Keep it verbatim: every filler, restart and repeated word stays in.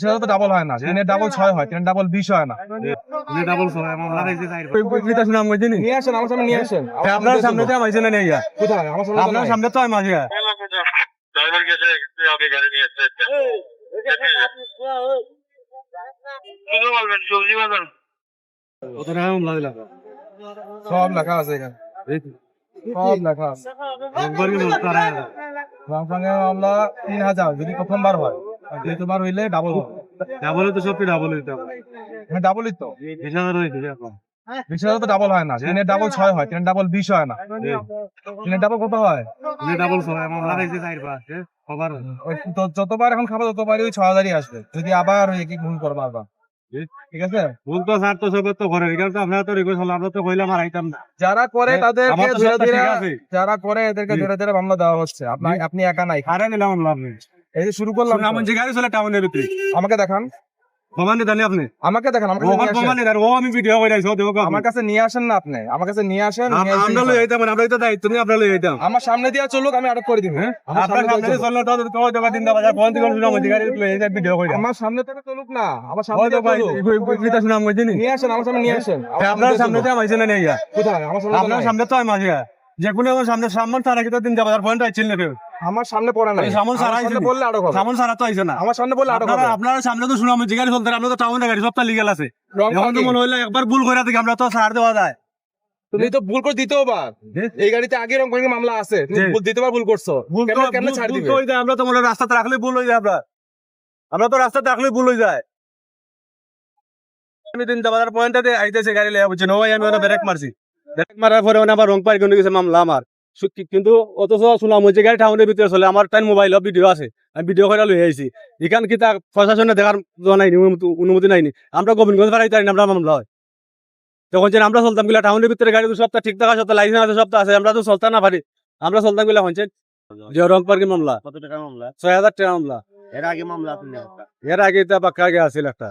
সেটা তো ডাবল হয় না, তিনের ডাবল ছয় হয়, তিনের ডাবল বিশ হয় না। তিনের ডাবল ছয়, আমার মারা গেছে চার বার। ওই, ওই, ওইটা শুনে আমি বুঝিনি। নিয়ে আসেন, আমার সামনে নিয়ে আসেন। আমার আপনার সামনে সামনে তো। তো আমি আইছি না, নিয়ে আইয়া। কোথায়? আমার সামনে তো আপনার নাই। সামনে তো আমি আইছি। ড্রাইভার গেছে, আপনি গাড়ি নিয়ে আসতে। শুধু বলবেন, সবজি বাজার। কত টাকা মামলা দিলাম? সব লেখা আছে এখানে। এই তো। সব লেখা আছে। একবার কি বলতে পারে? রংপুরে মামলা তিন হাজার, যদি প্রথমবার হয়, আর দ্বিতীয়বার হইলে ডাবল হবে। ডাবল তো সব ডাবল হইতে হবে। হ্যাঁ, ডাবলই তো। বিশ হাজার হয়েছে এখন। বিশ হাজার তো ডাবল হয় না, তিনের ডাবল ছয় হয়, তিনের ডাবল বিশ হয় না। তিনের ডাবল কত হয়? তিনের ডাবল ছয়, আমার মারা গেছে চার বার, হ্যাঁ, কবার হয়? ওই তো যতবার এখন খাবো, ততবারই ওই ছয় হাজারই আসবে, যদি আবার ওই একই ভুল করবো আবার। ঠিক আছে? ভুল তো স্যার তো সবার তো করে, এখানে তো আপনারা তো রিকোয়েস্ট হলো, আমরা তো কইলাম আর আইতাম না। যারা করে হ্যাঁ, তাদেরকে আমার তো ধীরে সবটা ধীরে, ঠিক আছে। যারা করে এদেরকে জি। ধীরে ধীরে মামলা দেওয়া হচ্ছে। আপনি, জি। আপনি একা নাই। আরে নিলাম মামলা আপনি। এই যে শুরু করলাম তো। সুনামগঞ্জ গাড়ি চলে টাউনের ভিতরে। আমাকে দেখান। প্রমাণ দিতে আপনি? আমাকে দেখান, আমার কাছে ওখানে নিয়ে আসেন। প্রমাণ দিতে, ও আমি ভিডিও করে আইছি, ও দেখো আপনি। আমার কাছে নিয়ে আসেন না আপনি, আমার কাছে নিয়ে আসেন, আম-, নিয়ে আসেন আমরা লই এখানে। যাইতাম, আমরা তো দায়িত্ব নিয়ে আমরা লই যাইতাম। আমার সামনে দিয়ে চলুক, আমি আটক করে দিব। হ্যাঁ? আমার আপনার সামনে সামনে দিয়ে দিয়ে চলুক। চললে তো, তো, তো, দিন দা বাজার, কোন দিকে সুনামগঞ্জ গাড়ি লই এই যে ভিডিও করে। আমার সামনে থেকে চলুক না, আমার সামনে ওই তো দিয়ে ভাই, চলুক। ওই, ওই, এটা সুনামগঞ্জ গাড়ি নিয়ে আসেন, আমার সামনে নিয়ে আসেন। হ্যাঁ, আমার আপনার সামনে সামনে তো আমি আইছি না, নিয়ে আইয়া। কোথায়? আমার সামনে তো আপনার নাই। সামনে তো আমি আইছি। যে কোনো আমার সামনে সামান ছাড়া কিন্তু দিন দা বাজার পয়েন্ট আইছিল না কেউ। আমার সামনে পড়ে নাই। এই সামান ছাড়া আমার সামনে আইছিল। বললে আটক হবে। সামান ছাড়া তো আইছে না। আমার সামনে বললে আটক আপনারা, হবে। আপনারা সামনে তো সুনামগঞ্জ গাড়ি চলতে, আমরা তো টাউনে গাড়ি, সবটা লিগ্যাল আছে। রং এখন তো পার্কিং। মনে হইলে একবার ভুল করে দেখি, আমরা তো ছাড় দেওয়া যায়। তুমি তো ভুল করে দ্বিতীয়বার। জি। এই গাড়িতে আগে রং পার্কিং মামলা আছে। তুমি জি। ভুল, দ্বিতীয়বার ভুল করছো। ভুল কেমনে, তো, কেমনে ভুল, ছাড় ভুল দিবে? তো হয়ে যায়, আমরা তো মনে হয় রাস্তাত রাখলে ভুল হয়ে যায় আমরা। আমরা তো রাস্তাত রাখলে ভুল হয়ে যায়। আমি দিন দা বাজার পয়েন্টে দিয়ে আইতেছে গাড়ি লইয়া, বুঝছেন? ও ভাই, আমি ওরা ব্রেক মারছি। ব্রেক মারার পরে ওনে আবার রং পার্কিং গেছে মামলা আমার। সু-, কি-, কিন্তু অথচ সুনামগঞ্জ গাড়ি টাউনের ভিতরে চলে, আমার তাই মোবাইল ভিডিও আছে, আমি ভিডিও করে লই আইছি। এখান কি তা প্রশাসনে দেখার জো নাইনি, অনুমতি, অনুমতি নাইনি। আমরা গোবিন্দগঞ্জ ফাড়াইতে পারি না, আমরা মামলা হয়। তখন যে আমরা চলতাম কিলা টাউনের ভিতরে গাড়ি তো সবটা ঠিক থাকা সত্ত্বে লাইসেন্স আছে, সবটা আছে, আমরা তো চলতাম না পারি, আমরা চলতাম কিলা হইছে যে রং পার্কিং মামলা। কত টাকা মামলা? ছয় হাজার টাকা মামলা। এর আগে মামলা আপনি নেওয়া? এর আগে এটা বাক্কা আগে আছিল একটা।